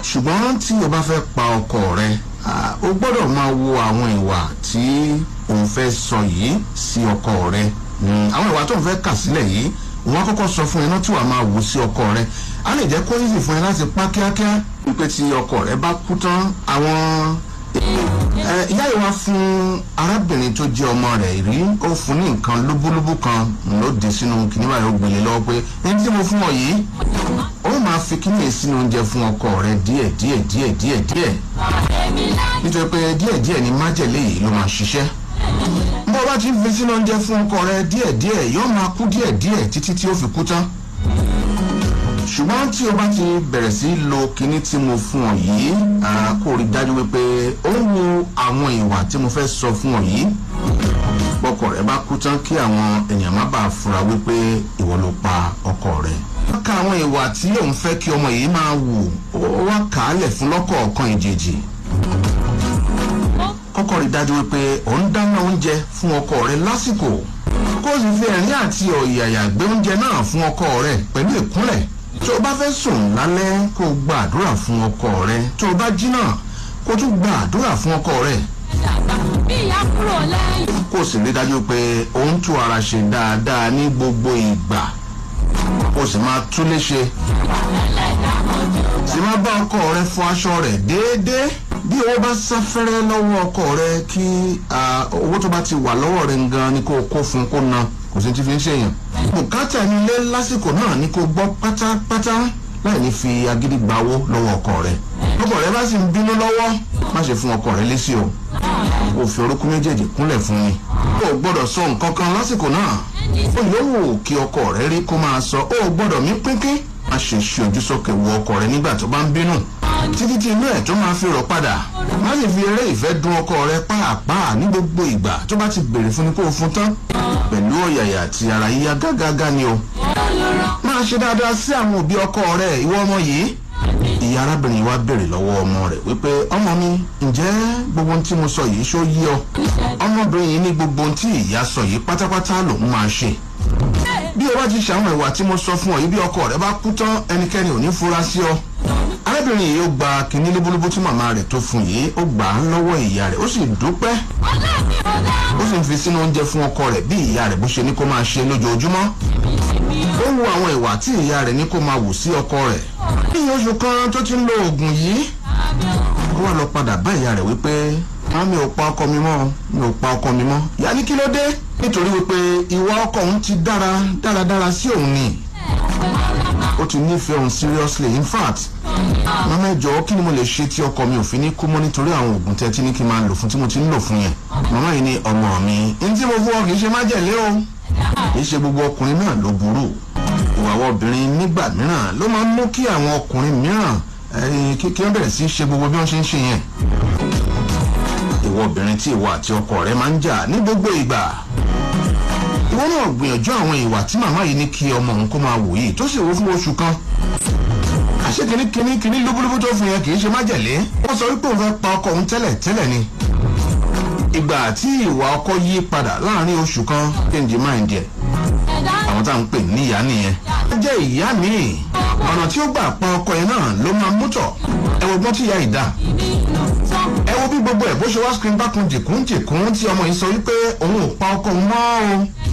Ṣùgbọ́n tí o bá fẹ́ pa ọkọ rẹ, o gbọ́dọ̀ máa wo àwọn ìwà tí òun fẹ́ sọ yìí sí ọkọ rẹ. Àwọn ìwà tó ń fẹ́ kà sílẹ̀ yìí, wọ́n á kọ́kọ́ sọ fún ẹ náà tí wàá máa wò sí ọkọ rẹ, á lè jẹ́ kó easy fún ẹ láti pa kíákíá, wípé tí ọkọ rẹ bá kú tán àwọn ìyá yìí wá fún arábìnrin tó jẹ́ ọmọ rẹ̀ rí, ó fún ní nǹkan lúbúlúbú kan ló dé sínú kìnìún báyìí, ó gbélé lọ́wọ́ pé ẹni tí mo fún ọ yìí, ó máa fi kíní sínú oúnjẹ fún ọkọ rẹ díẹ̀ díẹ̀ díẹ̀ díẹ̀ díẹ̀, nítorí pé díẹ̀ díẹ̀ ni májèlé yìí ló máa ṣiṣẹ́. Bó o bá ti fi sínú oúnjẹ fún ọkọ rẹ díẹ̀ díẹ̀, yóò máa kú díẹ̀ díẹ̀ títí tí ó fi kú tán. Ṣùgbọ́n tí o bá ti bẹ̀rẹ̀ sí lo kinní tí mo fún ọ yìí, kó rí dájú wípé ó ń wo àwọn ìwà tí mo fẹ́ sọ fún ọ yìí, bọ́kọ rẹ bá kú tán, kí àwọn èèyàn má bàa fura wípé ìwọ ló pa ọkọ rẹ. Wọ́n ka àwọn ìwà tí òun fẹ́ kí ọmọ yìí máa wù, ó wá kà á lẹ̀ fún lọ́kọ̀ọ̀kan ìjèjì. Kọ́kọ́ rí dájú wípé òun dáná oúnjẹ fún ọkọ rẹ lásìkò, kó o sì fi ẹ̀rín àti ọ̀yàyà gbé oúnjẹ náà fún ọkọ rẹ pẹ̀lú ìkúnlẹ̀. Tó o bá fẹ́ sùn lálẹ́, kó o gba àdúrà fún ọkọ rẹ. Tó o bá jí náà, kó o tún gba àdúrà fún ọkọ rẹ. Kó o sì rí dájú pé o ń tún ara ṣe dáadáa ní gbogbo ìgbà, kó o sì máa túlé ṣe, sì máa bá ọkọ rẹ fọ aṣọ rẹ déédéé. Bí owó bá sáfẹ́rẹ́ lọ́wọ́ ọkọ rẹ, kí owó tó bá ti wà lọ́wọ́ rẹ gan ni kó o kó fún kó na, kò sí ti fi ń ṣèyàn. Bùkátà nílé lásìkò náà ni kó gbọ́ pátápátá láì ní fi agídí gba owó lọ́wọ́ ọkọ rẹ. Ọkọ rẹ bá sì ń bínú lọ́wọ́, má ṣe fún ọkọ rẹ lésì o, kò fi orúkún méjèèjì kúnlẹ̀ fún mi. O gbọ́dọ̀ sọ nǹkan kan lásìkò náà, ó yòówù kí ọkọ rẹ rí kó máa sọ, ó gbọ́dọ̀ mí pínpín. Má ṣe ṣe ojú sókè wo ọkọ rẹ nígbà tó bá ń bínú títí tí inú ẹ̀ tó máa fi rọ̀ padà. Má sì fi eré ìfẹ́ dùn ọkọ rẹ pàápàá ní gbogbo ìgbà tó bá ti béèrè fún ni kó o fún tán pẹ̀lú ọ̀yàyà àti ara yíyá gágágá ni o. Máa ṣe dáadáa sí àwọn òbí ọkọ rẹ, ìwọ ọmọ yìí. Ìyá arábìnrin wa béèrè lọ́wọ́ ọmọ rẹ̀ wípé, ọmọ mi, ǹjẹ́ gbogbo ohun tí mo sọ yìí ṣó yí ọ? Ọmọbìnrin yìí ní gbogbo ohun tí ìyá sọ yìí pátápátá lòun máa ṣe. Bí o bá ti ṣàwọn ìwà tí mo sọ fún ọ yìí, bí ọkọ rẹ bá kú tán, ẹnikẹ́ni ò ní fura sí ọ. Arábìnrin yìí ó gba kinní lúbúlúbú tí màmá rẹ̀ tó fún yìí, ó gbà á lọ́wọ́ ìyá rẹ̀, ó sì dúpẹ́, ó sì ń fi sínú oúnjẹ fún ọkọ rẹ̀ bí ìyá rẹ̀ bó ṣe ní kó máa ṣe lójoojúmọ́. Ó wu àwọn ìwà tí ìyá rẹ̀ ní kó máa wù sí ọkọ rẹ̀. Ní oṣù kan tó ti ń lo oògùn yìí, ó wá lọ padà bá ìyá rẹ̀ wípé, má mi ò pa ọkọ mi mọ́, mi ò pa ọkọ mi mọ́. Ìyá ní kí ló dé? Nítorí wípé ìwà ọkọ òun ti dára dáradára sí òun ni, ó ti nífẹ̀ẹ́ òun seriously. In fact, màmá, ẹ jọ̀ọ́, kí ni mo lè ṣe tí ọkọ mi ò fi ní kú mọ́ nítorí àwọn oògùn tẹ́ tí ní kí n máa lò fún tí mo ti ń lò fún yẹn? Màmá yìí ní, ọmọ mi, ní tí mo fún ọ kì í ṣe májèlé o. Kì í ṣe gbogbo ọkùnrin náà ló burú. Ìwà àwọn obìnrin nígbà mìíràn ló máa ń mú kí àwọn ọkùnrin mìíràn kí wọ́n bẹ̀rẹ̀ sí í ṣe gbogbo bí wọ́n ṣe ń ṣe yẹn. Ìwọ obìnrin tí ìwọ àti ọkọ rẹ máa ń jà ní gbogbo ìgbà, ìwọ náà gbìyànjú àwọn ìwà tí màmá yìí ní kí ọmọ òun kó máa wò yìí, tó sì wò fún oṣù kan. Àṣé kìíní kìíní kìíní lúbúlúbú tó fún yẹn kì í ṣe májèlé. Wọ́n sọ wípé òun fẹ́ pa ọkọ òun tẹ́lẹ̀ tẹ́lẹ̀ ni. Ìgbà tí ìwà ọkọ yí padà láàrin oṣù kan, change mind yẹ, àwọn tá à ń pè ní ìyá nìyẹn. Ó jẹ́ ìyá míì, ọ̀nà tí ó gbà pa ọkọ yẹn náà ló máa mú tọ̀. Ẹ wo gbọ́n tí ìyá yìí dá, ẹ wo bí gbogbo ẹ̀ bó ṣe wá screen bákun jìkún jìkún tí ọmọ yìí sọ wípé òun ò pa ọkọ òun mọ́ o.